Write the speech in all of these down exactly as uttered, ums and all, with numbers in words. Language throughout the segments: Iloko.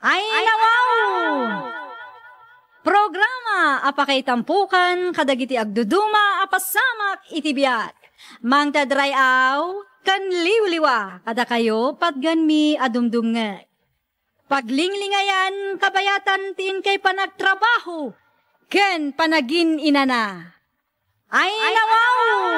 Ay, nawaw! Programa a pakaitampukan kadagiti agduduma a pasamak iti biag. Mangted ray-aw ken liwliwa kadakayo patgenmi a dumdumngeg. Paglinglingayan kabayatan ti inkay panagtrabaho ken panagin-inana. Ay, nawaw!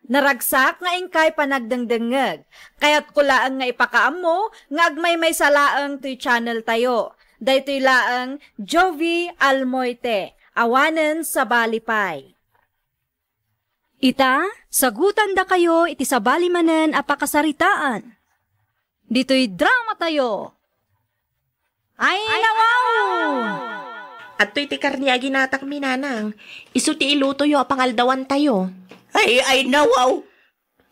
Naragsak nga inkay panagdengdengngeg. Kayatko laeng nga ipakaammo nga agmaymaysa laeng toy channel tayo. Daytoy laeng Jovie Almoite, awanen sabali pay. Ita, sagutandakayo iti sabali manen a pakasaritaan. Ditoy drama tayo. Ay, nawaw! Adtoy ti karne a ginatakmi, nanang. Isu ti ilutoyo a pangaldawantayo. Ay, ay, nawaw!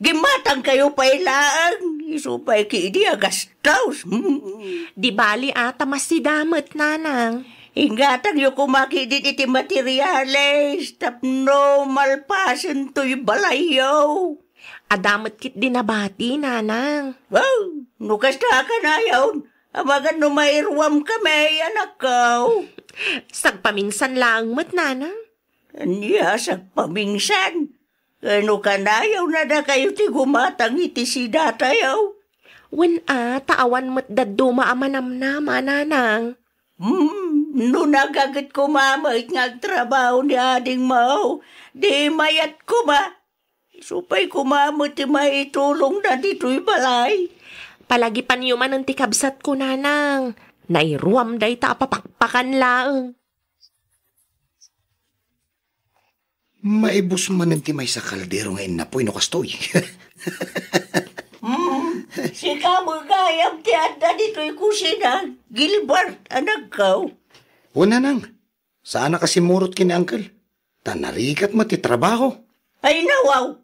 Gimmatangkayo pay laeng. Isu pay ketdi a gastos. Di bali a, ta masida met, nanang. Ingatangyo koma ketdi iti materiales tapno malpasen toy balayyo. Adda met ketdi nabati, nanang. Wow, no kasta a kanayon, amangan no mairuamkami, anakko. Sagpamingsan laeng met, nanang. Ania, sagpamingsan? Ken no kanayon a dakayo ti gumatang iti sidatayo? Wen a, ta awan met dadduma a manamnama, nanang. Hmm, no nagaget koma met nga agtrabaho ni adingmo, di mayat koma. Isu pay koma met ti maitulongna ditoy balay. Palagipanyo manen ti kabsatko, nanang. Nairuam dayta a papakpakan laeng. Maibus manen ti maysa kaldero nga innapoy no kastoy. Hmm, sika met gayam ti adda ditoy kusina, Gilbert, anakko. O, nanang, saanak a simmurot ken ni Uncle. Ta narigat met ti trabaho. Ay, nawaw!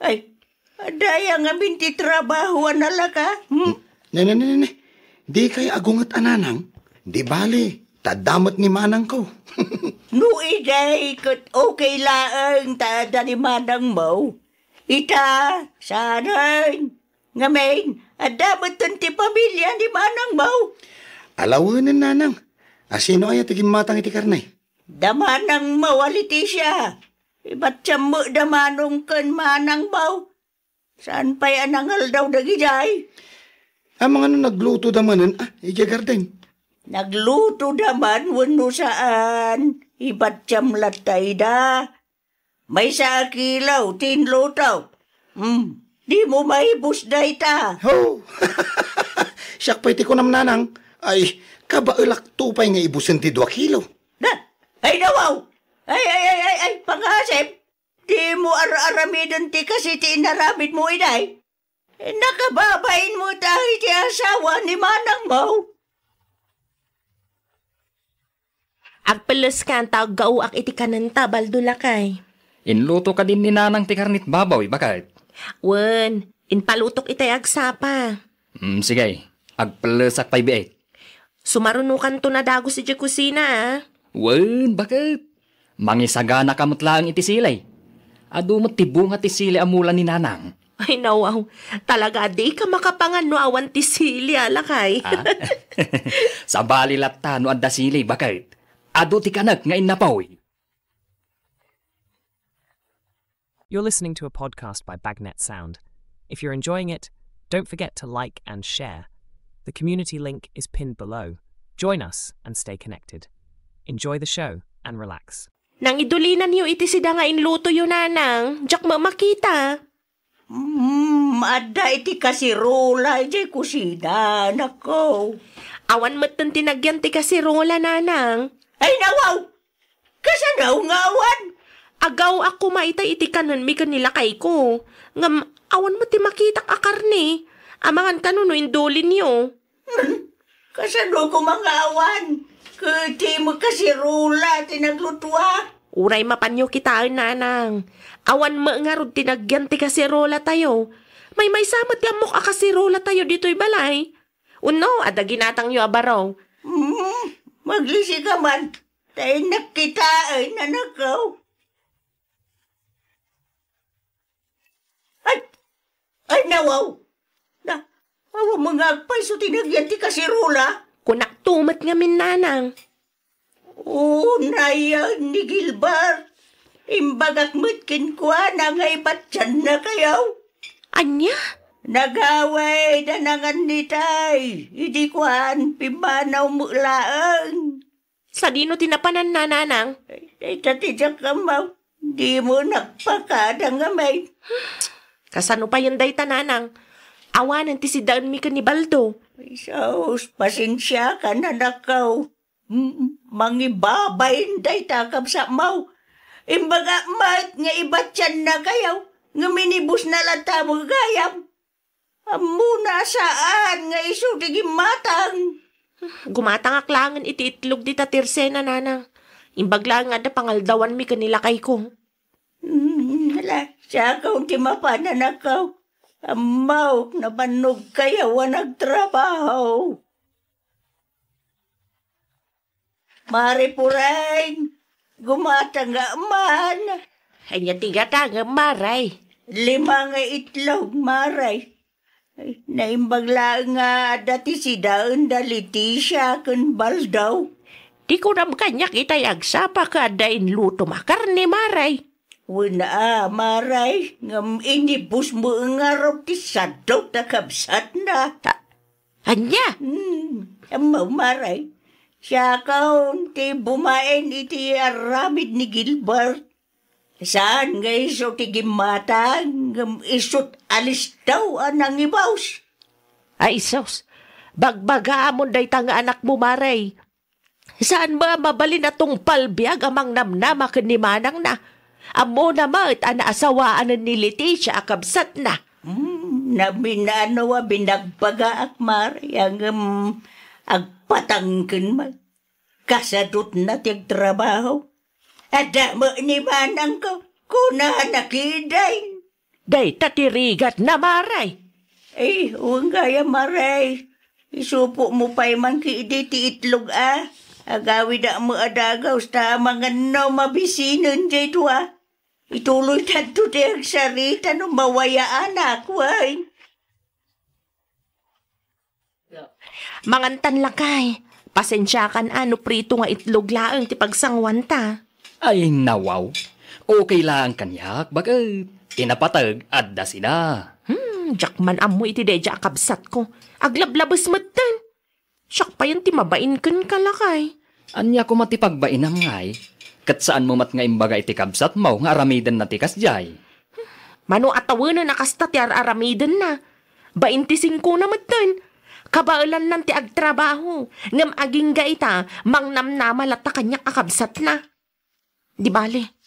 Ay, adda aya ngamin ti trabaho a nalaka? Hmm? Ne, ne, ne, ne, ne. Dikay agunget a nanang. Di bali, ta adda met ni manangko. No idiay ket okay laeng ta adda ni manangmo. Ita, saanen. Ngamin, adda metten ti pamilia ni manangmo. Alawenen, nanang. A, sino aya ti gimmatang iti karne? Da manangmo a Leticia. Ibatyam met da manong ken manangmo. Saan pay a nangaldaw dagidiay? Amangan no naglutoda manen, a, idiay garden? Naglutoda man wenno saan, ibatyam latta ida. Maysa a kilo ti inluto. Hmm, dimo maibus dayta. Ho! Siak pay ti kunam, nanang. Ay, kabaelakto pay nga ibusen ti dua kilo. Da, ay, nawaw! Ay, ay, ay, ay, ay, pangasem! Dimo ar-aramiden ti kasi ti inaramidmo idiay. Nakababain mo tayo ti asawa ni manangmo. Agpelles kan ta aggaoak iti kanenta, Baldo lakay. Inluto kadin ni nanang ti karnit babaw, baket? Wen, inpalutok itay agsapa. Mm, sige. Agpellesak pay biit. Sumarunokanto nadagus idiay kusina, a. Wen, baket? Mangisaganaka met laeng iti sili. Adu met ti bunga ti sili a mula ni nanang. Ay, nawaw. Talaga a dika makapangan no awan ti sili, a, lakay. A? Sabali latta no adda sili, baket? Adu ti kanek nga innapoy. You're listening to a podcast by Bagnet Sound. If you're enjoying it, don't forget to like and share. The community link is pinned below. Join us and stay connected. Enjoy the show and relax. Nangidulinanyo iti sida nga inlutoyo, nanang. Diak met makita. Mm, adda iti kasirola idiay kusina, anakko. Awan metten ti nagyan ti kasirola, nanang. Ay, nawaw! Kasano nga awan? Agaw a kumaita iti kanenmi ken ni lakayko. Ngem awan met ti makitak a karne. Amangan kano no indulinyo. Hmm, kasano koma nga awan? Ket ti makasirola ti naglutuak. Uray mapanyo kitaen, nanang. Awan met ngarud ti nagyan ti kaserolatayo. Maymaysa met ti ammok a kaserolatayo ditoy balay. Wenno, adda ginatangyo a baro? Hmm, maglisi ka man. Ta innak kitaen, anakko. Ay! Ay, nawaw! Awan nga agpayso ti nagyan ti kasirola? Kunakto met ngamin, nanang. Unay ni Gilbert, imbagak met kenkuana nga ibatiannakayo. Ania? Nagawid a nangan ni tay, idi kuan, pimmanaw met laeng. Sadino ti napananna, nanang? Dayta ti diak ammo. Dimo nagpakada ngamin. Kasano payen dayta, nanang? Awanen ti siddaenmi ken ni Baldo. Ay, sus, pasensiakan, anakko. Mm, mangibabain dayta, kabsatmo. Imbagak met nga ibatiannakayo, ngem inibusna latta met gayam. Ammona a saan nga isu ti gimmatang. Gumatangak laengen iti itlog dita tirsena, nanang. Imbag laeng nga adda pangaldawanmi ken ni lakayko. Hmm, ala, siakaw ti mapan, anakko. Ammok, nabannogkayo a nagtrabaho. Mare Pureng, gumatangak man. Ania ti gatangem, Mare? Lima nga itlog, Mare. Ay, naimbag laeng nga adda ti sidaenda Leticia ken Baldo. Di kunam kaniak itay agsapa ket adda inlutom a karne, Mare. Wen a, Mare, ngem inibusmo ngarud ti sadut a kabsatna. Ania? Hmm, ammo, Mare. Siakon ti bumain iti aramid ni Gilbert. Saan nga isu ti gimmatang, ngem isut alistaw a nangibus. Ay, sus. Bagbagaamon dayta nga anakmo, Mare. Saan met a mabalin a tungpal biag a mangnamnama ken ni manangna? Ammona met a naasawaanen ni Leticia a kabsatna. Hmm, naminano a binagbagaak, Mare, ngem agpatangken met. Kasadutna ti agtrabaho. Adda met ni manangko, kunana ketdin. Dayta ti rigatna, Mare. Eh, wen gayam, Mare. Isupotmo pay man ketdi ti itlog a. Agawidak met a dagaus ta amangan no mabisinen diay dua. Ituloytadto ti agsarita no mawayaanak, wen. Mangantan, lakay. Pasensiakan a no prito nga itlog laeng ti pagsanguanta. Ay, nawaw. Okay laeng kaniak, baket. Ti napateg, adda sida. Hmm, diak man ammo iti daydiay a kabsatko. Aglablabes metten. Siak payen ti mabain kenka, lakay. Ania koma ti pagbainam ngay? Ket saanmo met nga imbaga iti kabsatmo nga aramidenna ti kasdiay? Mano a tawenen a kasta ti ar-aramidenna. Bainti singkona metten. Kabaelannan ti agtrabaho, ngem agingga ita, mangnamnama latta kaniak a kabsatna. Di bale,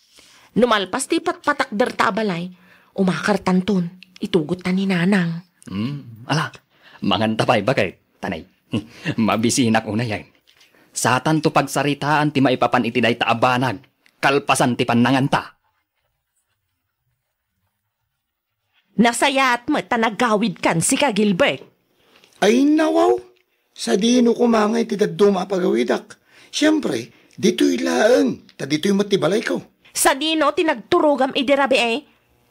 no malpas ti patpatakderta a balay, umakartanton, itugotta ni nanang. Hmm, ala, manganta pay, baket, tanay. Mabisinak unay, ay. Satanto pagsaritaan ti maipapan iti dayta a banag, kalpasan ti pannanganta. Nasayaat met ta nagawidkan, sika, Gilbert. Ay, nawaw! Sadino koma ngay ti dadduma a pagawidak? Siempre, ditoy laeng, ta ditoy met ti balayko. Sadino ti nagturogam idi rabii?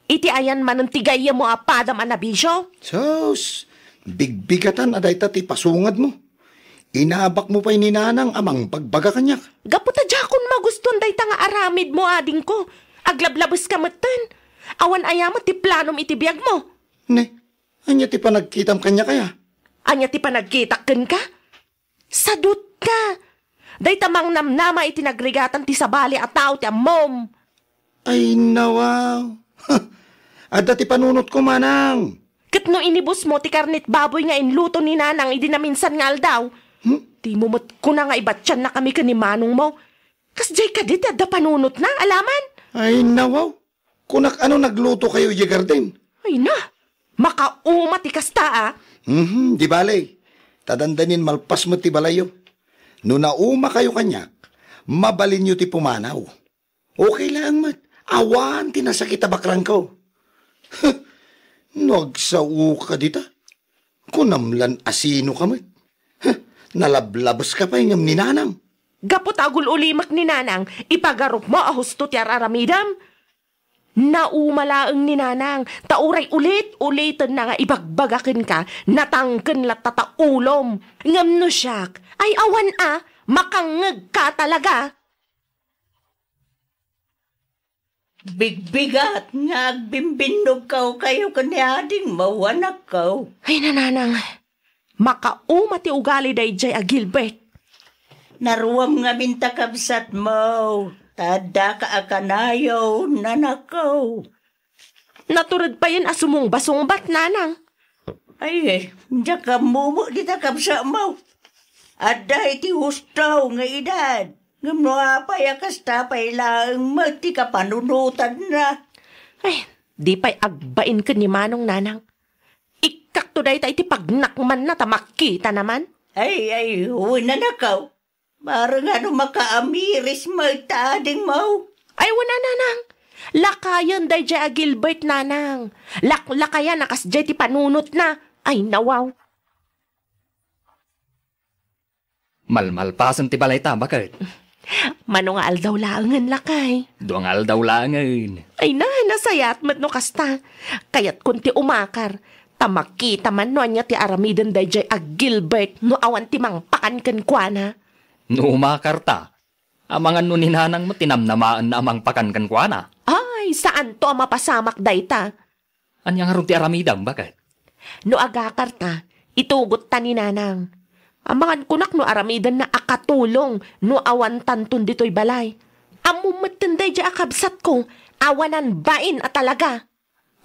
Iti ayan manen ti gayyemmo a padam a nabisio? Sus, bigbigatan a dayta ti pasungadmo. Inabakmo pay ni nanang a mangbagbaga kaniak. Gapu ta diakon magustuan dayta nga aramidmo, adingko. Aglablabeska metten. Awan aya met ti planom iti biagmo? Ne, ania ti panagkitam kaniak aya? Ania ti panagkitak kenka? Sadutka. Dayta mangnamnama iti nagrigatan ti sabali a tao ti ammom. Ay, nawaw. Adda ti panunotko, manang. Ket no inibusmo ti karnet baboy nga inluto ni nanang idi naminsan nga aldaw, Hmm? Dimo met kuna nga ibatiannakami ken ni manongmo. Kasdiay kadi ti adda panunotna, alaman? Ay, nawaw. Kunak ano naglutokayo idiay garden? Ay na, makauma ti kasta, a. Mhm, di bale. Ta dandanin malpas met ti balayyo. No naumakayo kaniak, mabalinyo ti pumanaw. Okay laeng met. Awan ti nasakit a bakrangko. No agsaoka dita, kunam lan asinoka met. Nalablabeska pay ngem ni nanang. Gapu ta agul-ulimek ni nanang, ipagarupmo a husto ti ar-aramidem. Nauma laeng ni Nanang, ta uray ulit-uliten na nga ibagbaga kenka, natangken latta ta ulom. Ngem no siak, ay awan a, makangngeg ka talaga. Bigbigat nga agbimbinnogkaw kayo ken ni Ading Mao, anakkaw. Ay, Nanang, makauma ti ugali daydiay a Gilbert. Naruam ngamin ta kabsatmo, ta addaka a kanayon, anakkaw. Natured payen a sumumbasungbat, Nanang. Ay, diak ammo met dita kabsatmo. Adda iti husto nga edad. Ngem no apay a kasta pay laeng met ti kapanunotanna? Ay, di pay agbain ken ni Manong, Nanang. Ikkakto dayta iti pagnakmanna ta makitana man. Ay, ay, wen, anakkaw. Bareng no makaamiris met ta Ading Mao. Ay, wen a, Nanang. Lakayen daydiay a Gilbert, Nanang. Laklakayan a kasdiay ti panunotna. Ay, nawaw. Malmalpasen ti balayta, baket. Mano nga aldaw laengen, lakay? Dua nga aldaw laengen. Ay na, nasayaat met no kasta. Kayatkon ti umakar. Ta makita man no ania ti aramiden daydiay a Gilbert no awan ti mangpakan kenkuana. No umakarta, amangan no ni Nanang met ti namnamaenna a mangpakan kenkuana. Ay, saanto a mapasamak dayta. Ania ngarud ti aramidem, baket? No agakarta, itugotta ni Nanang. Amangan kunak no aramidenna a katulong no awantanton ditoy balay. Ammom metten daydiay a kabsatko, awanan bain a talaga.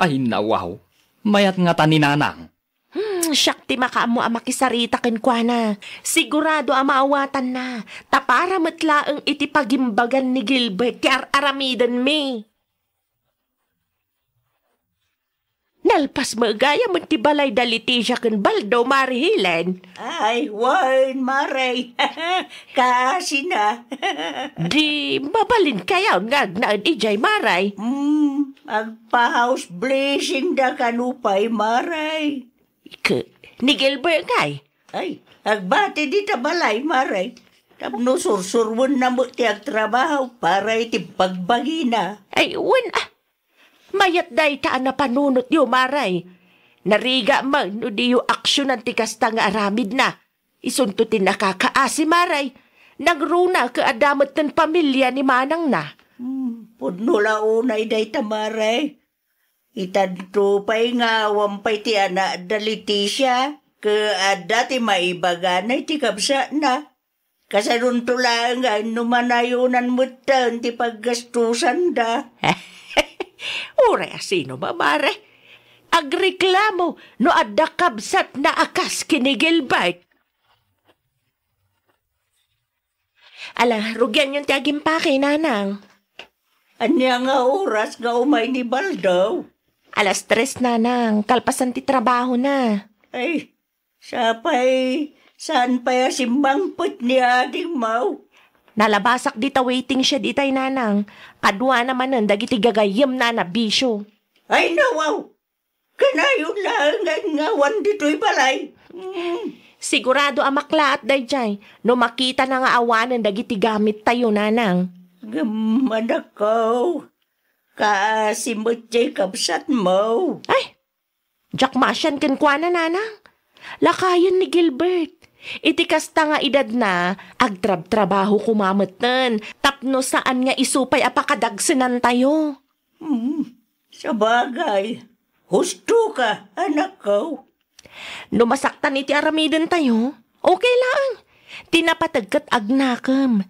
Ay, nawaw. Mayat ngata ni Nanang. Hmm, siak ti makaammo a makisarita kenkuana. Sigurado a maawatanna. Ta para met laeng iti pagimbagan ni Gilbert ti ar-aramidenmi. Nalpas met gayam ti balay da Leticia ken Baldo, Mare Helen. Ay, wen, Mare. Kaasina. Di mabalin kayaw nga agnaed idiay, Mare? Hmm, agpa-house blessing da kano pay, Mare. Ke, ni Gilbert ngay? Ay, agbati dita balay, Mare. Tapno sursurwenna met ti agtrabaho para iti pagbagina. Ay, wen, ah, mayat dayta a napanunotyo, Mare. Narigat man no diyo aksionan ti kasta nga aramidna. Isunto ti nakakaasi, Mare. Nangruna ket adda metten pamilia ni manangna. Hmm, pudno la unay dayta, Mare. Itanto pay nga awan pay ti anak da Leticia, ket adda ti maibagana iti kabsatna. Kasanonto laengen no manayonan metten ti paggastusanda. Uray a sino, Mare, agreklamo no adda kabsatna a kas ken ni Gilbert. Ala, rugianyon ti agimpake, Nanang. Ania nga oras nga umay ni Baldo? Alas tres, Nanang, kalpasan ti trabahona. Ay, sapay, saan pay a simmangpet ni Ading Mao? Nalabasak dita waiting shed itay, Nanang. Kaduana manen dagiti gagayyemna a nabisio. Ay, nawaw! Kanayon laengen nga awan ditoy balay. Mm. Sigurado a maklaat daydiay no makitana nga awanen dagiti gamittayo, Nanang. Ngem, anakko, kaasi met jay kabsatmo. Ay, diak maasian kenkuana, Nanang. Lakayen ni Gilbert. Iti kasta nga edadna, agtrabtrabaho koma metten tapno saan nga isu pay a pakadagsenantayo. Hmm, sabagay, husto ka, anakko. No masaktan iti aramidentayo, okay laeng. Ti napateg ket agnakem.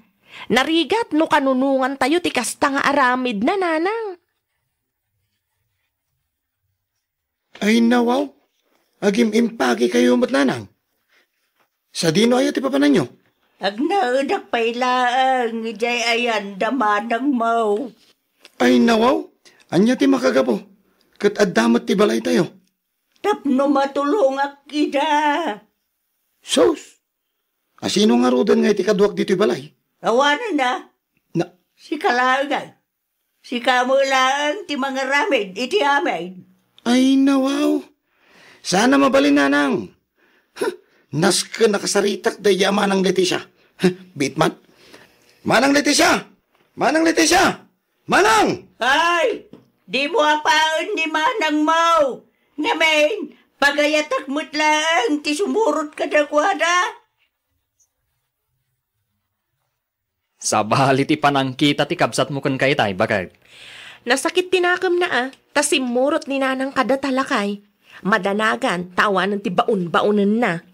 Narigat no kanunongantayo ti kasta nga aramidna, Nanang. Ay, nawaw, agim-impagikayo met, Nanang. Sadino aya ti papananyo? Agnaedak pay laeng idiay ayan da manangmo. Ay, nawaw, ania ti makagapu? Ket adda met ti balaytayo. Tapno matulongak ida. Sus! Asino ngaruden nga iti kaduak ditoy balay? Awanen na. Na- Sika laeng ay. Sika met laeng ti mangaramid iti amin. Ay, nawaw. Saan a mabalin, Nanang. Huh, nasken a kasaritak daydi a Manang Leticia. Huh, bitman. Manang Leticia! Manang Leticia! Manang! Ay! Dimo apaen ni manangmo. Ngamin, pagayatak met laeng ti sumurot kadakuada. Sabali ti panangkita ti kabsatmo kenka itay, baket. Nasakit ti nakemna a, ta simmurot ni nanang kadata lakay. Madanagan, ta awanen ti baon-baonenna.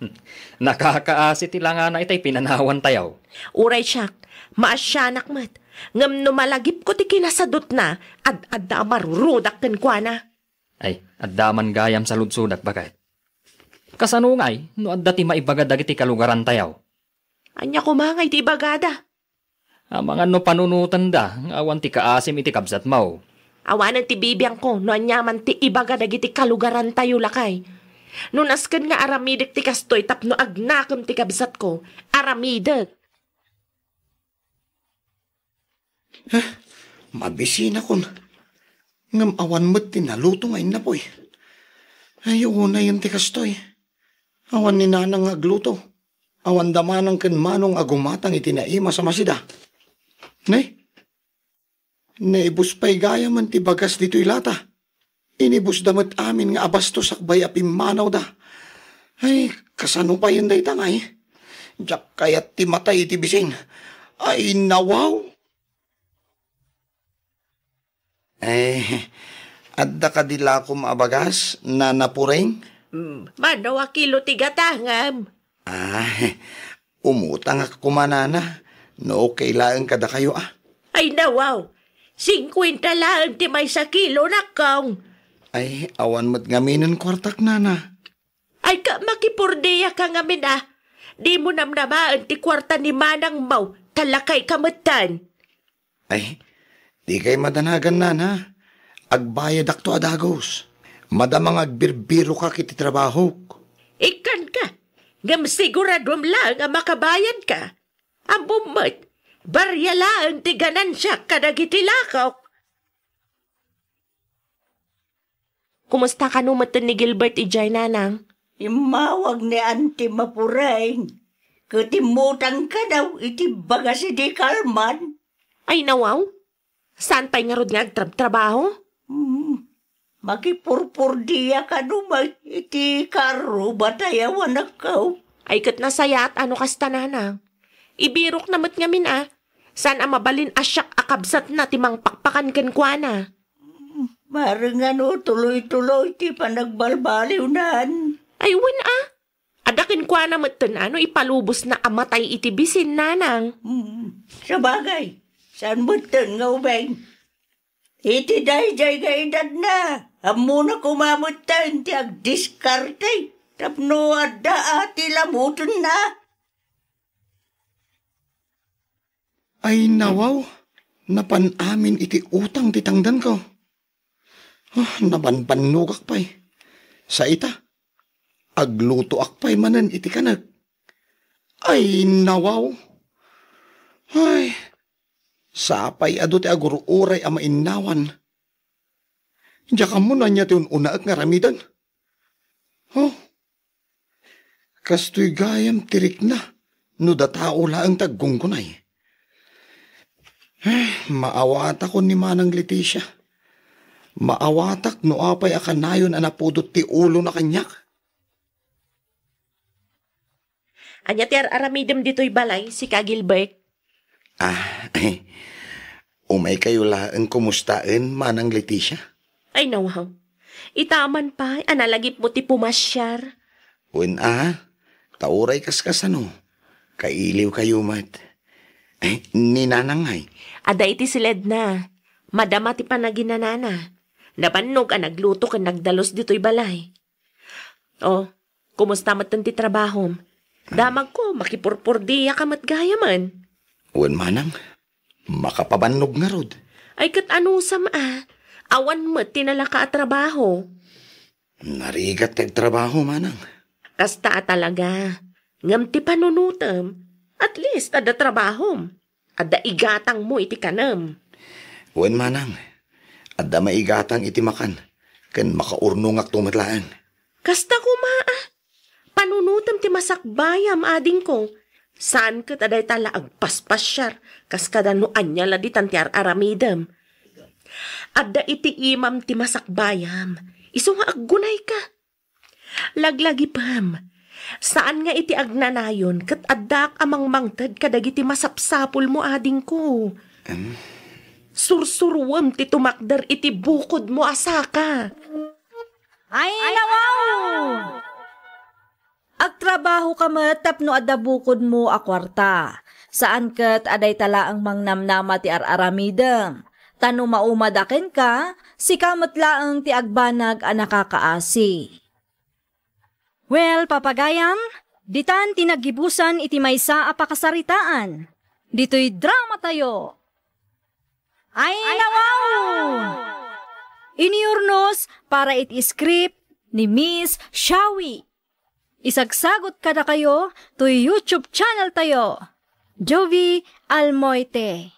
Nakakaasi ti langana itay pinanawantayo. Uray siak, maasianak met. Ngem no malagipko ti kinasadutna, ad-adda a marurudak kenkuana. Ay, adda man gayam saludsodak, baket. Kasano ngay, no adda ti maibaga dagiti kalugarantayo? Ania koma ngay ti ibagada? Amangan no panunotenda nga awan ti kaasim iti kabsatmo. Awanen ti bibiangko no ania man ti ibaga dagiti kalugarantayo lakay. No nasken nga aramidek ti kastoy tapno agnakem ti kabsatko, aramidek. Eh, mabisinakon. Ngem awan met ti naluto nga innapoy. Ay, unayen ti kastoy. Awan ni nanang nga agluto. Awan da manang ken manong a gumatang iti naimas a masida. Ne? Naibus pay gayam ti bagas ditoy lata. Inibusda met amin nga abastos sakbay a pimmanawda. Ay, kasano payen dayta ngay? Diak kayat ti matay iti bisin. Ay, nawaw! Ay, adda kadi lakom a bagas, Nana Pureng? Mm, mano a kilo ti gatangam? Ah, umutangak koma, nana, no okay laeng kadakayo, a. Ay, nawaw. Singkuenta laeng ti maysa kilo, nakong. Ay, awan met ngaminen kuartak, nana. Ay, ka, makipurdiaka ngamin, a. Dimo namnamaen ti kuarta ni manangmo, ta lakayka metten. Ay, dikay madanagan, nana. Agbayadakto a dagus. Madama nga agbirbirokak iti trabahok. Ikkanka, ngem siguradom laeng a makabayadka. Ammom met, baria laeng ti ganansiak kadagiti lakok. Kumusta kano metten ni Gilbert idiay, nanang? Immawag ni Auntie Mapureng, ket immutang kano iti bagas idi kalman. Ay, nawaw? Saan pay ngarud nga agtrabtrabaho? Hmm. Makipurpurdia kano met iti karruba tayawanakko. Ay, ket nasayaat a no kasta, nanang. Ibirokna met ngamin a, saan a mabalin a siak a kabsatna ti mangpakpakan kenkuana. Maringan no tuloy-tuloy ti panagbalbaliwnan. Ay, wen a. Adda kenkuana metten a no ipalubosna a matay iti bisin, nanang. Hmm, sabagay, saan metten nga ubing? Iti daydiay nga edadna, ammona koma metten ti agdiskarte tapno adda a ti lamutenna. Ay, nawaw, napan amin iti utang ti tangdanko. Ah, nabanbannogak pay. Sa ita, aglutoak pay manen iti kanek. Ay, nawaw. Ay, sapay adu ti agur-uray a mainnawan. Diak ammo no ania ti un-unaek nga aramiden. Oh, kastoy gayam ti rikna no datao laeng ti aggunggunay. Eh, maawatakon ni Manang Leticia. Maawatak no apay a kanayon a napudot ti ulona kaniak. Ania ti ar-aramidem ditoy balay, sika, Gilbert? Ah, umaykayo laeng kumustaen, Manang Leticia? Ay, nawaw. Ita man pay a nalagipmo ti pumasiar. Wen a, ta uray kaskasano, kailiwkayo met. Ay, ni Nanang ngay? Adda iti siledna. Madama ti panaginanana. Nabannog a nagluto ken nagdalus ditoy balay. Oh, kumusta metten ti trabahom? Damagko, makipurpurdiaka met gayamen. Wen manang, makapabannog ngarud. Ay, ket anusam a, awan met ti nalaka a trabaho. Narigat ti agtrabaho, manang. Kasta a talaga. Ngem ti panunutem, at least adda trabahom. Adda igatangmo iti kanem. Wen manang, adda maigatang iti makan, ken makaurnongakto met laeng. Kasta koma a, panunutem ti masakbayam, adingko. Saan ket a dayta la agpaspasiar, kas kada no ania la ditan ti ar-aramidem. Adda iti imam ti masakbayam, isu nga aggunayka. Laglagipem, saan nga iti agnanayon ket addaak a mangmangted kadagiti masapsapulmo, adingko. Em? Sursuruem ti tumakder iti bukodmo a saka. Ay, nawaw! Agtrabahoka met tapno adda bukodmo a kuarta. Saan ket a dayta laeng mangnamnama ti ar-aramidem. Ta no maumada kenka, sika met laeng ti agbanag a nakakaasi. Well, papagayam, ditan ti naggibusan iti maysa a pakasaritaan. Ditoy drama tayo. Ay, nawaw! Iniurnos para iti script ni Miss Shawi. Isagsagot kadakayo toy YouTube channel tayo, Jovi Almoite.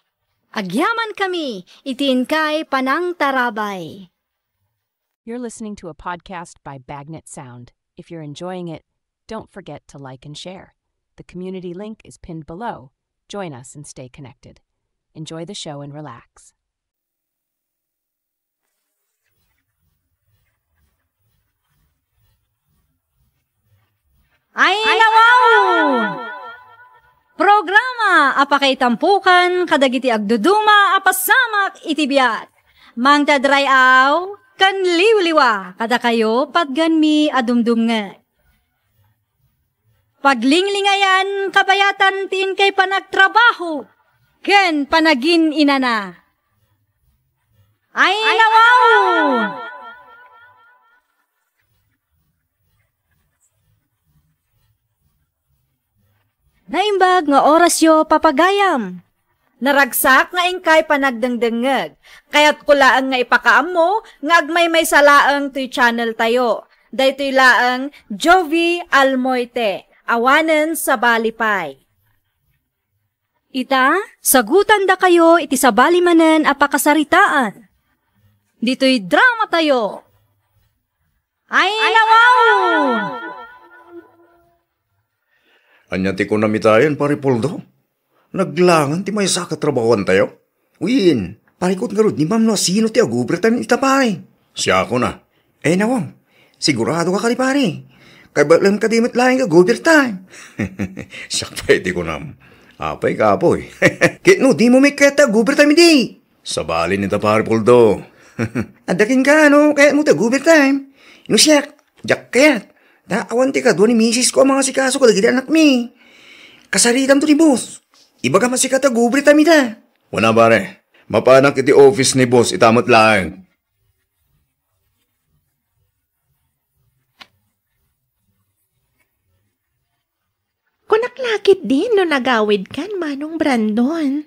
Agyaman kami iti inkay panangtarabay. You're listening to a podcast by Bagnet Sound. If you're enjoying it, don't forget to like and share. The community link is pinned below. Join us and stay connected. Enjoy the show and relax. Ay, nawaw! Programa a pakaitampukan kadagiti agduduma a pasamak iti biag. Mangted ray-aw ken liwliwa kadakayo patgenmi a dumdumngeg. Paglinglingayan kabayatan ti inkay panagtrabaho ken panagin-inana. Ay, nawaw! Naimbag nga orasyo, papagayam. Naragsak nga inkay panagdengdengngeg. Kayatko laeng nga ipakaammo nga agmaymaysa laeng toy channel tayo. Daytoy laeng Jovi Almoite, awanen sabali pay. Ita, sagutandakayo iti sabali manen a pakasaritaan. Ditoy drama tayo. Ay, nawaw! Ania ti kunam itayen, Pare Poldo? Naglangen ti maysa a katrabahoantayo? Wen, parikut ngarud ni ma'am no asino ti ag-overtime ita, pare. Siakon a. Eh, nawang, sigurado ka kadi, pare? Kay batlem kadi met laeng ag-overtime. Siak pay ti kunam. Apay, kapoy. Ket no, dimo met kayat ag-overtime idi. Sabali ita, Pare Poldo. Adda kenka, no, kayatmo ti ag-overtime? No siak, diak kayat. Ta awan ti kadua ni misis ko a mangasikaso kadagiti anakmi. Kasaritamto ni boss. Ibagam a sika ti ag-overtime ita. Wen a, pare. Mapanak iti office ni boss ita met laeng. Kunak la ketdi no nagawidkan, Manong Brandon.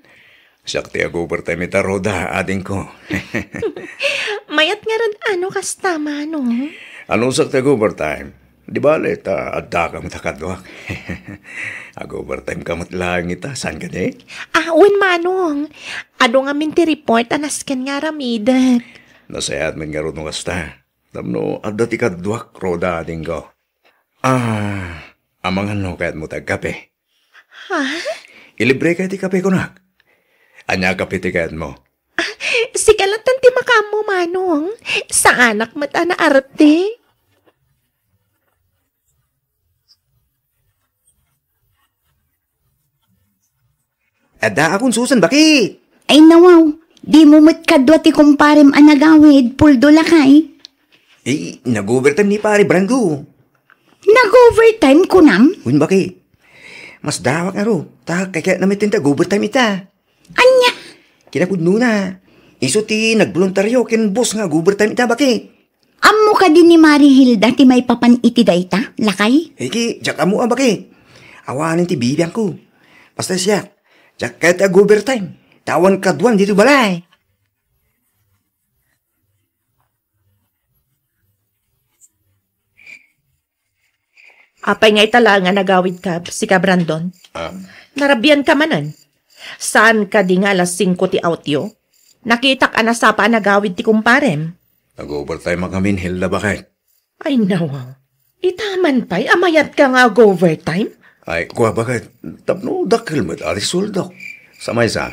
Siak ti ag-overtime ita, Roda, adingko. Mayat ngarud no kasta, Manong. Ania siak ti ag-overtime? Di bale, ta addaka met a kaduak. Ag-overtime ka met laeng ita, saan kadi? Ah, wen, Manong. Adu ngamin ti report a nasken nga aramidek. Nasayaat met ngarud no kasta. Tapno adda ti kaduak, Roda, adingko. Ah, amangan no kayatmo ti agkape? Ha? Ilibreka ti kape, kunak. Ania a kape ti kayatmo? Ah, sika latta ti makaammo, Manong. Saanak met a naarte. Adda a kunsusen, baki! Ay, nawaw, dimo met kadua ti kumparem a nagawid, Poldo, lakay? Eh, nag-overtime ni Pare Brando. Nag-overtime, kunam? Wen, baki. Masdawak ngarud, ta kayatna met ti ag-overtime ita. Ania? Kinapudnona. Isu ti nagboluntario ken boss nga ag-overtime ita, baki. Ammo kadi ni Mari Hilda ti maipapan iti dayta, lakay? Iti, diak ammo a, baki. Awanen ti bibiangko. Basta siak, diak kayat ti ag-overtime. Ta awan kaduan ditoy balay. Apay nga ita laeng a nagawidka, sika, Brandon? Ah? Narabianka manen? Saan kadi nga alas singko ti awtyo? Nakitak a nasapa a nagawid ti kumparem. Nag-overtime a ngamin, Hilda, baket. Ay, nawa. Ita man pay a mayatka nga ag-overtime? Ay, kua, baket, tapno dakkel met a ti sueldok. Sa maysa,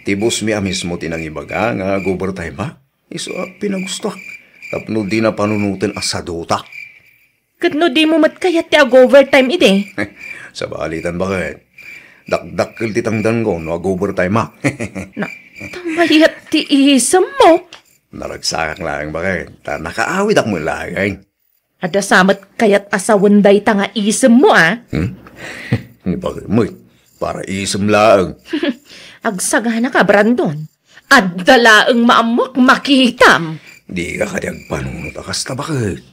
Ti boss mi a mismo ti nangibaga nga ag-overtime-ak. Isu a pinagustoak tapno dina panunoten a sadutak. Ket no dimo met kayat ti ag-overtime idi? Sabalitan, baket. Dakdakkel ti tangdanko no ag-overtime-ak. Na, ta mayat ti isemmo. Naragsakak laeng, baket, ta nakaawidak met laeng. Adda sa met kayat a sawen dayta nga isemmo, a? Hmm? Ni baket met, para isem laeng. Agsaganaka, Brandon. Adda laeng maammoak makitam. Dika kadi agpanunot a kasta, baket.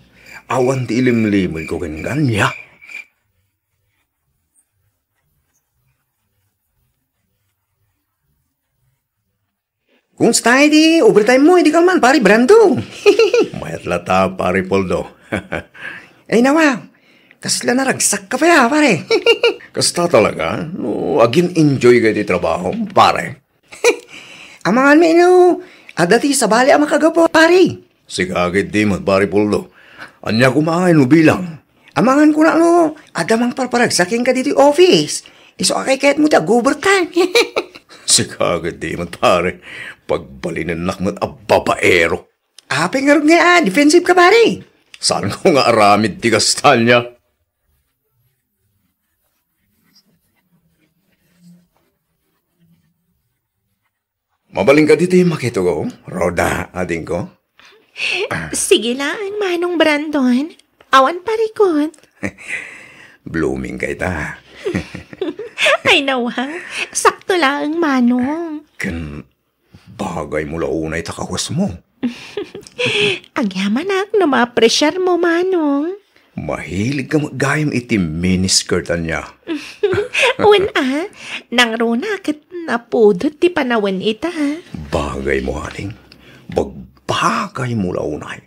Awan ti ilimlimedko ken kaniak. Kumusta idi overtime mo idi kalman, pare Brando? Mayat latta, pare Poldo. Ay nawa, kasla naragsakka pay, pare. Kasta talaga, no agin-enjoy ka iti trabaho, pare. Amangan mi no adda ti sabali a makagapu, pare. Sika ketdi met, pare Poldo. Ania koma ngay no bilang? Amangan ko no adda mangparparagsak kenka ditoy office. Isu a kayatmo ti ag-overtime. Sika ketdi met, pare. Pagbalinennak met a babaero. Apay ngarud nga, ah, defensive ka, pare? Saanko nga aramid ti kasta ania? Mabalin ka ditoy makitugaw, Rhoda, adingko? Sige laeng, Manong Brandon. Awan parikut. Blooming ka ita. Ay, nawang. Sakto laeng, Manong. Ken bagay mo la unay ta kawes mo. Agyamanak no maapresiar mo, Manong. Mahilig ka met gayam iti miniskirt ania. Wen a, nangruna ket napudot ti panawen ita. Bagay mo, ading. Bagbagay mo la unay.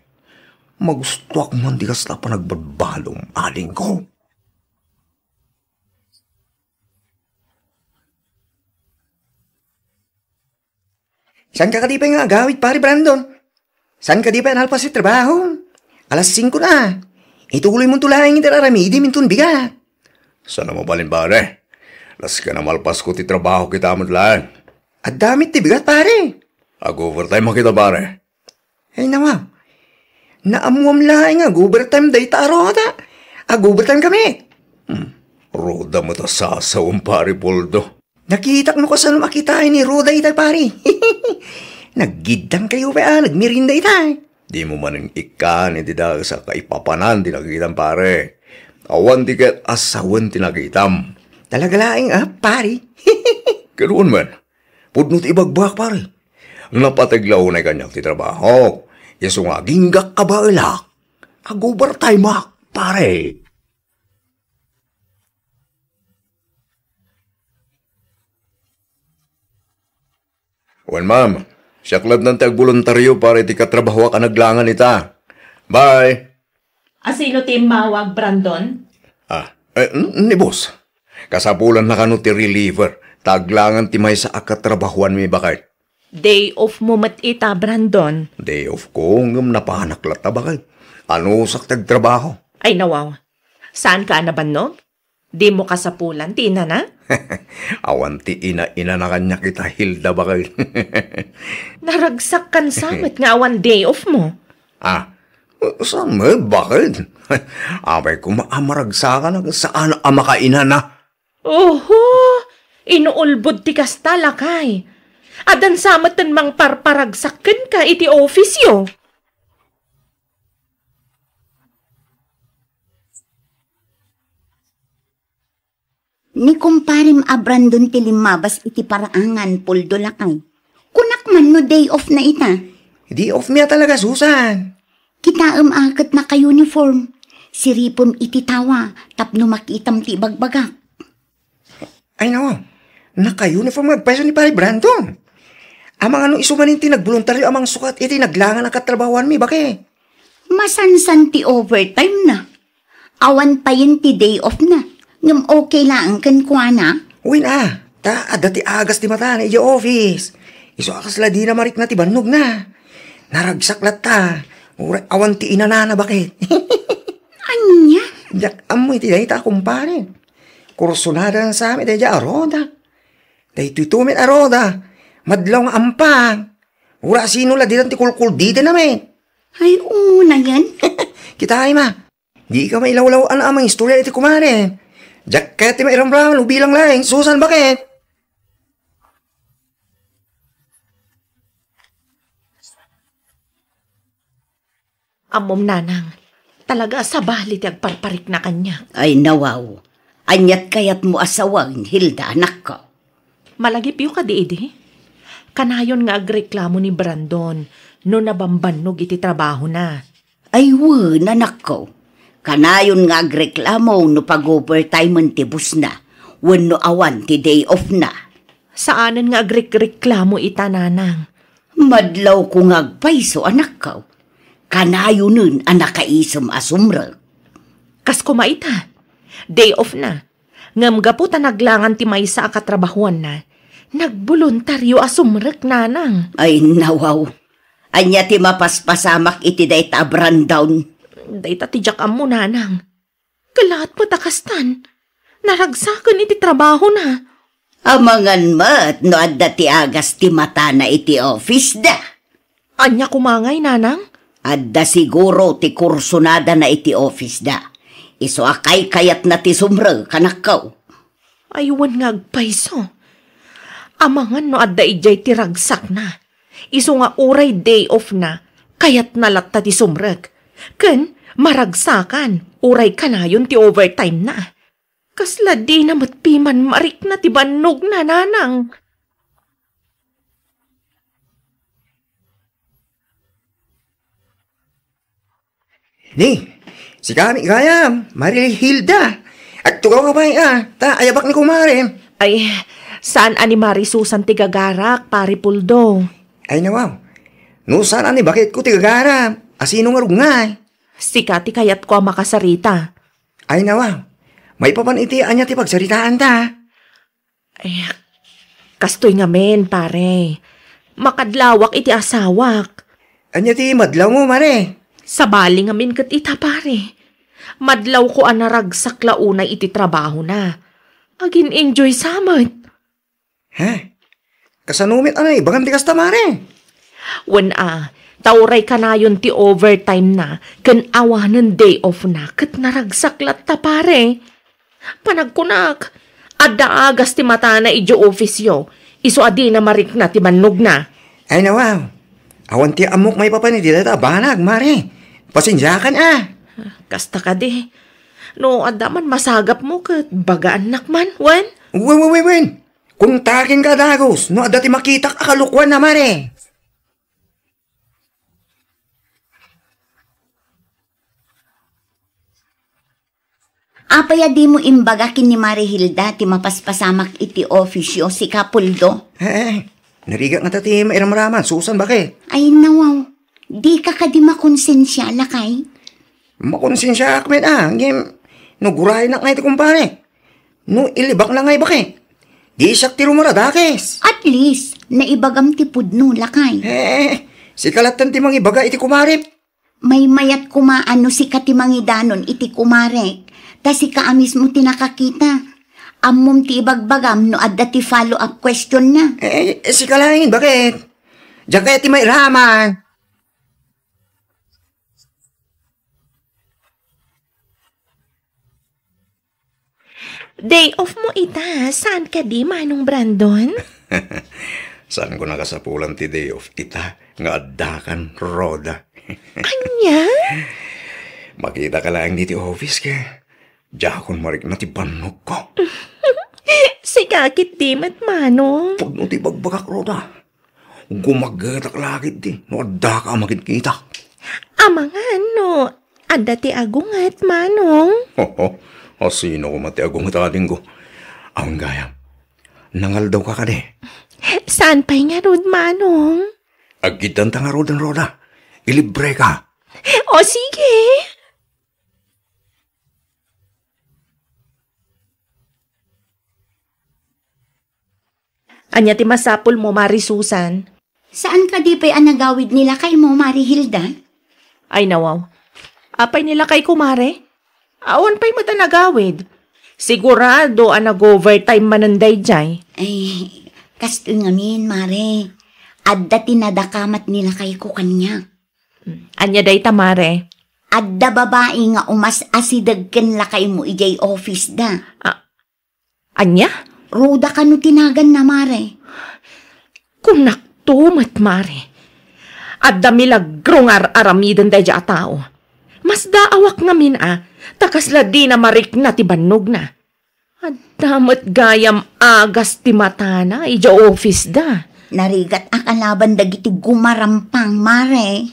Magustuak man ti kasta panagbadbalom, adingko. Saan ka kadi pay nga agawid, pare Brandon? Saan ka di pay nalpas iti trabaho? Alas singko na. Ituloy mo to laeng iti aramidem inton bigat. Saan a mabalin, pare? Las ka na malpas ko ti trabaho kita met laeng. Adda met ti bigat, pare. Ag-overtime a kita, pare. Ay, nawa. Naammuam laeng nga ag-overtime dayta a Rhoda. Ag-overtime kami. Hmm. Rhoda met a sasawem, pare Poldo. Nakitak no kasano makitaen ni Rhoda itay, pare. Naggiddang kayo pay a nagmerienda itay. Di mo manen ikkan iti dages a kaipapanan ti nakitam, pare. Awan ti ket a sawen ti nakitam. Talaga laeng, ah, pare. Ket wen men, pudno ti ibagbagak, pare. Napateg la unay kaniak ti trabaho. Isu nga aginggak a baelak. Ag-overtime-ak, pare. Wen, ma'am. Siak lattan ti agboluntario para iti katrabahoak a naglangan ita. Bye! Asino ti immawag, Brandon? Ah, eh, n-, ni boss. Kasapulanna kano ti reliever, ta aglangan ti maysa a katrabahoanmi, baket. Day off mo met ita, Brandon. Day off ko, ngem napanak latta, baket. Anusak ti agtrabaho. Ay, nawaw. Saan ka a nabannog? Di mo kasapulan ti inana? Awan ti ina-inana kaniak ita, Hilda, baket. Naragsak kan sa met nga awan day off mo. Ah, saan met, baket? Apay koma a maragsakan a saan a makainana. Oho, inuulbod ti kasta, lakay. Addan sa met ti mangparparagsak kenka iti office-yo. Ni kumparem a Brandon ti limmabas iti paraangan, Poldo, lakay. Kunak man no day off na ita. Day off mi a talaga, Susan. Kitaem a ket naka-uniform. Siripem iti tawa tapno makitam ti ibagbagak. Ay, nawa. Naka-uniform nga agpayso ni Pare Brandon. Amangan no isu manen ti nagboluntario a mangsukat iti naglangan a katrabahoanmi, baket. Masansan ti overtime na. Awan payen ti day off na. Ngem okay laeng kenkuana. Wen a, ta adda ti agas ti matana idiay office. Isu a kasla dina marikna ti bannogna. Naragsak latta. Uray awan ti inanana, baket. Ania? Diak ammo iti dayta a kumpare. Kursunada sa met daydiay a Rhoda. Daytoy met a Rhoda. Madlaw nga ampang. Ura sino la ditan ti kulkul dita namin. Ay, una yan. Kitaem a. Dika mailawlaw-an a mangistorya iti kumare. Diak kayat ti mairamraman no bilang laeng, Susan, baket. Ammom, nanang, talaga a sabali ti agparparikna kaniak. Ay, nawaw. Aniat kayatmo a sawen, Hilda, anakko? Malagipyo kadi idi? Kanayon nga agreklamo ni Brandon no nabambannog iti trabahona. Ay, wen, anakko. Kanayon nga agreklamo no pag-overtimen ti bossna wenno awan ti day off-na. Saanen nga agrekreklamo ita, nanang. Madlawko nga agpayso, anakko. Kanayonen a nakaisem a sumrek. Kas koma ita, day off-na. Ngem gapu ta naglangan ti maysa a katrabahuanna, nagboluntario a sumrek, nanang. Ay, nawaw. Ania ti mapaspasamak iti dayta a Brandon? Dayta ti diak ammo, nanang. Kalaat met a kastan. Naragsaken iti trabahona. Amangan met no adda ti agas ti matana iti office-da. Ania koma ngay, nanang? Adda siguro ti kursonadana iti office-da. Isu a kaykayatna ti sumrek, anakko. Ay, wen nga agpayso. Amangan no adda idiay ti ragsakna. Isu nga uray day off-na, kayatna latta ti sumrek. Ken maragsakan, uray kanayon ti overtime-na. Kasla dina met piman marikna ti bannogna, nanang. Ni, sika met gayam, Mari Hilda. Agtugaw ka pay a, ta ayabak ni kumarem. Ay, saan a ni Mari Susan ti gagarak, Pari Puldo? Ay, nawaw. No saan a ni baketko ti gagaram, a sino nga rugngay? Sika ti kayatko a makasarita. Ay, nawaw. Maipapan iti ania ti pagsaritaanta? Eh, kastoy ngamin, pare. Makadlawak iti asawak. Ania ti madlawmo, mare? Sabali ngamin ket ita, pare. Madlawko a naragsak la unay iti trabahona. Agin-enjoy sa met. Ha? Kasano met a naibagam ti kasta, mare? Wen a, ta uray kanayon ti overtime-na ken awanen day off-na ket naragsak latta, pare. Panagkunak, adda agas ti matana idiay office-yo, isu a dina marikna ti bannogna. Ay, nawaw. Awan ti ammok maipapan iti dayta a banag, mare. Pasensiakan a. Kasta kadi. No adda man masagapmo ket bagaannak man, wen? Wen, wen, wen, wen. Kuntakenka a dagus no adda ti makitak a kalokuanna, mare. Apay a dimo imbaga ken ni Mari Hilda ti mapaspasamak iti office-yo, sika Puldo? Eh, eh, narigat ngata ti mairamraman, Susan, baket? Ay, nawaw. Dika kadi makonsensia, lakay? Makonsensiaak met a, ngem no guraynak ngay ti kumpare. No ilibakna ngay, baket, di siak ti rumara dakes. At least, naibagam ti pudno, lakay. Eh, sika latta ti mangibaga iti kumarem. Maymayat koma a no sika ti mangidanon iti kumarek, ta sika a mismo ti nakakita. Ammom ti ibagbagam no adda ti follow-up question-na. Eh, eh, sika laeng, baket? Diak kayat ti mairaman. Day off mo ita, saan kadi, Manong Brandon? Saanko nakasapulan ti day off ita nga addakan, Rhoda. Ania? Makitaka laeng ditoy office ket diakon marikna ti bannogko. Sika ketdi met, Manong. Pudno ti ibagbagak, Rhoda. Gumaggetak la ketdi no addaka a makitkita. Amangan no adda ti agunget, Manong. Hoho, a sino koma ti agunget, adingko? Awan gayam. Nangaldawka kadi? Saan pay ngarud, Manong? Agkiddanta ngaruden, Rhoda. Ilibreka. O, sige. Ania ti masapulmo, Mari Susan? Saan kadi pay a nagawid ni lakaymo, Mari Hilda? Ay, nawaw. Apay ni lakayko, Mare? Awan pay met a nagawid. Sigurado a nag-overtime manen daydiay. Ay, Kastoy ngamin, Mare. Adda ti nadakamat ni lakayko kaniak. Ania dayta, Mare? Adda babai nga umas-asideg ken lakaymo idiay office da. Ah, ania? Roda kano ti naganna, Mare. Kunakto met, Mare. Adda milagro nga ar-aramiden daydiay a tao. Masdaawak ngamin a, ta kasla dina marikna ti bannogna. Adda met gayam agas ti matana idiay office da. Narigat a kalaban dagiti gumarampang, Mare.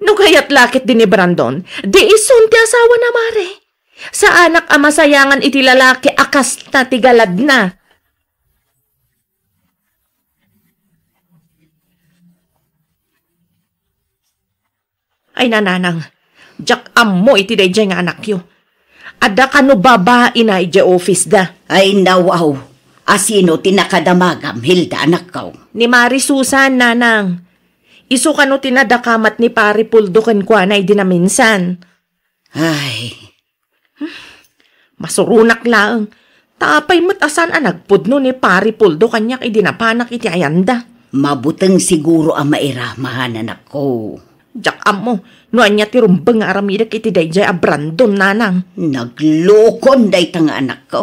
No kayat la ket di ni Brandon, di isun ti asawana, Mare. Saanak a masayangan iti lalaki a kasta ti galadna. Ay, nanang, diak ammo iti daydiay nga anakyo. Adda kano babaina idiay office da. Ay, nawaw. Asino ti nakadamagam, Hilda, anakko? Ni Mari Susan, nanang. Isu kano ti nadakamat ni Pari Puldo kenkuana idi naminsan. Ay. Masuronak laeng. Ta apay met a saan a nagpudno ni Pari Puldo kaniak idi napanak iti ayanda? Mabuteng siguro a mairamanan, anakko. Diak ammo no ania ti rumbeng nga aramidek iti daydiay a Brandon, nanang. Naglukon dayta nga anakko.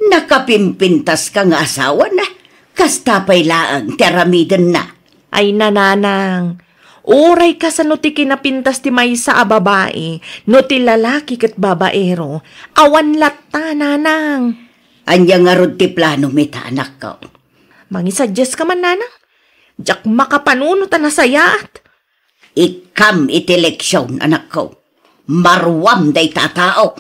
Nakapimpintaska nga asawana. Kasta pay laeng ti aramidenna. Ay, nanang, uray kasano ti kinapintas ti maysa a babai, no ti lalaki ket babaero, awan latta, nanang. Ania ngarud ti plano mi ta, anakko? Mangisadiaska man, nanang. Diak makapanunot a nasayaat. Ikkam iti leksion, anakko. Maruam dayta a tao.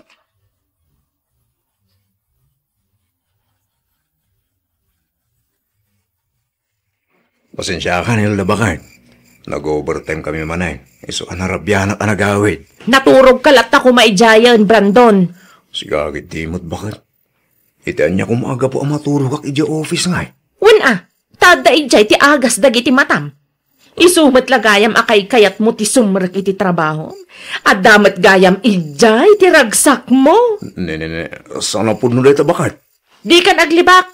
Pasensiakan, Hilda, baket. Nag-overtime kami manen. Isu a narabianak a nagawid. Naturogka latta koma idiayen, Brandon. Sigagid di met, baket. Iti ania koma a gapu a maturogak idiay office ngay? Wen a, ta adda idiay ti agas dagiti matam. Isu met la gayam a kaykayatmo ti sumrek iti trabaho. Adda met gayam idiay ti ragsakmo. Ne, ne, ne. Saan a pudno dayta, baket. Dikan aglibak.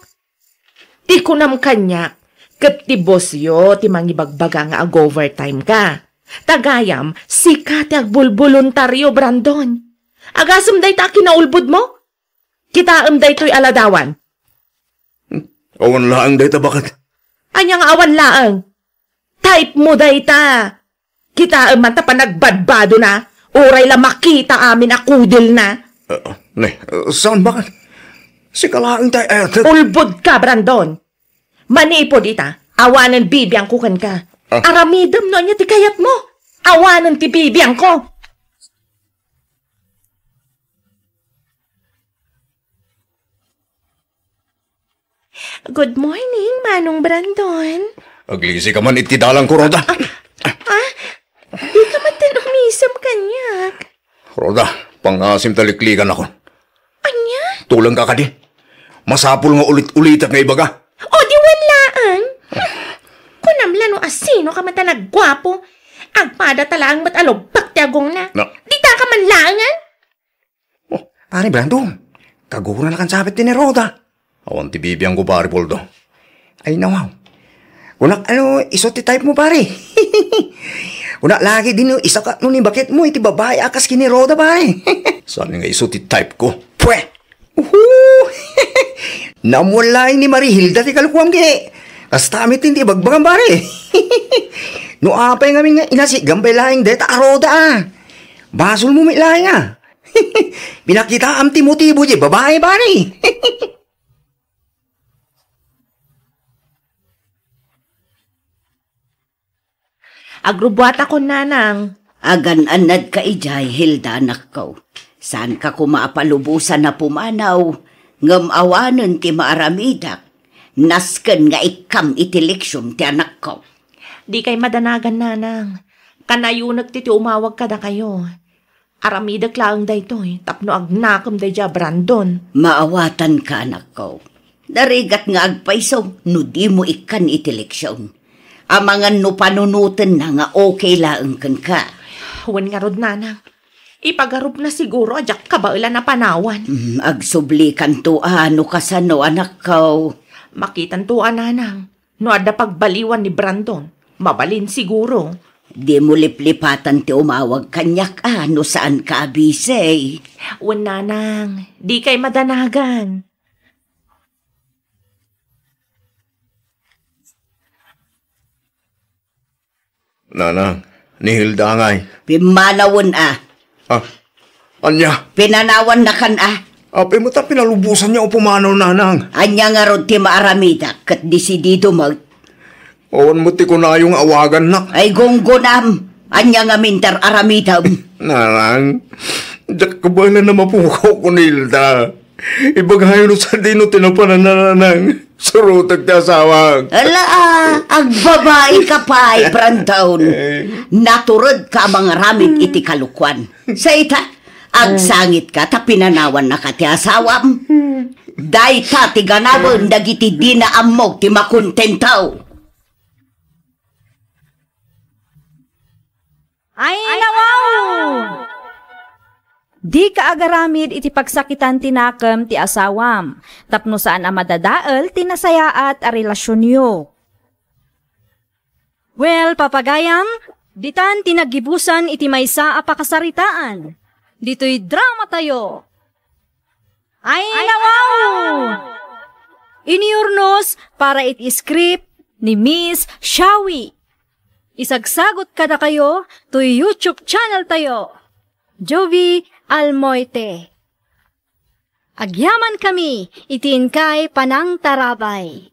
Ti kunam kaniak, ket ti bossyo ti mangibagbaga nga ag-overtime ka. Ta gayam, sika ti agbulboluntario, Brandon. Agasem dayta a kinaulbodmo? Kitaem daytoy a ladawan. Awan laeng dayta, baket. Ania nga awan laeng? Type mo dayta. Kitaem man ta panagbadbadona, uray la makita amin a kudelna. Ah, ne, ah, saan, baket? Sika laeng tay, eh, te- Ulbod ka, Brandon. Manipud ita, awanen bibiangko kenka. Ah. Aramidem no ania ti kayatmo. Awanen ti bibiangko. Good morning, Manong Brandon. Aglisi ka man iti dalan ko, Roda. Ah, ah, di ka man ten umisem kaniak. Roda, pangasim ta liklikan ako. Ania? Tuleng ka kadi. Masapul nga ulit-ulitak nga ibaga. O, di wen laeng. Kunam la no asino ka man ta nagguapo. Agpada ta laeng met a lubpak ti agongna. Na- Dita ka man laengen? Oh, Pare Brandon, kagura na kan sabit ti ni Roda. Awan ti bibiangko, Pare Poldo. Ay, nawaw. Kunak, ano, isu ti type mo, pare. Kunak lagi din, no, isaka, no, ni bakit mo, iti babae, akas kini Roda, pare. Saan nga isu ti type ko? Pwe! Uhu! Namuan laeng ni Marihilda ti kalukuam, ke. Kasta met ti ibagbagam, pare. No, apay ngamin nga, inasi, gambay laeng, deta a Roda, ah. Basol mo, may laeng, ah. Pinakitaam ti motibo di babae, pare. Agrubuatakon, nanang. Agan-annadka idiay, Hilda, anakko. Saanka koma a palubosan a pumanaw, ngem awanen ti maaramidak. Nasken nga ikkam iti leksion ti anakko. Dikay madanagan, nanang. Kanayonek ti, ti umawag kadakayo. Aramidek laeng daytoy tapno agnakem daydiay a Brandon. Maawatanka, anakko. Narigat nga agpayso no dimo ikkan iti leksion. Amangan no panunotenna nga okay laeng kenka. Wen ngarud, nanang. Ipagarupna siguro a diak kabaelan a panawan. Mm, agsublikanto a no kasano, anakko. Makitanto a, nanang. No adda pagbaliwan ni Brandon, mabalin siguro. Dimo liplipatan ti umawag kaniak a no saanka a busy. Wen, nanang, dikay madanagan. Nanang, ni Hilda ngay. Pimmanawen a. Ah, ania? Pinanawannakan a. Apay met a pinalubosanyo a pumanaw, nanang? Ania ngarud ti maaramidak ket desidido met? Awan met ti kunayo nga awagannak. Ay, gunggonam. Ania ngamin ti ar-aramidem? Nanang, diak kabaelan a mapukaw ken ni Hilda. Ibagayo no sadino ti napanan, nanang. Surotek ti asawak. Ala, ah, agbabaika pay, Brandon. Eh. Naturedka a mangaramid iti kalokuan. Sa ita, agsangitka ta pinanawannaka ti asawam. Dayta ti ganawen dagiti dina ammo ti makontento. Ay, nawaw! Dika agaramid iti pagsakitan ti nakem ti asawam, tapno saan a madadael ti nasayaat a relasionyo. Well, papagayam, ditan ti naggibusan iti maysa a pakasaritaan. Ditoy drama tayo. Ay, nawaw! Iniurnos para iti script ni Miss Shawi. Isagsagot kadakayo to YouTube channel tayo, Jovi Almoite. Agyaman kami iti inkay panangtarabay.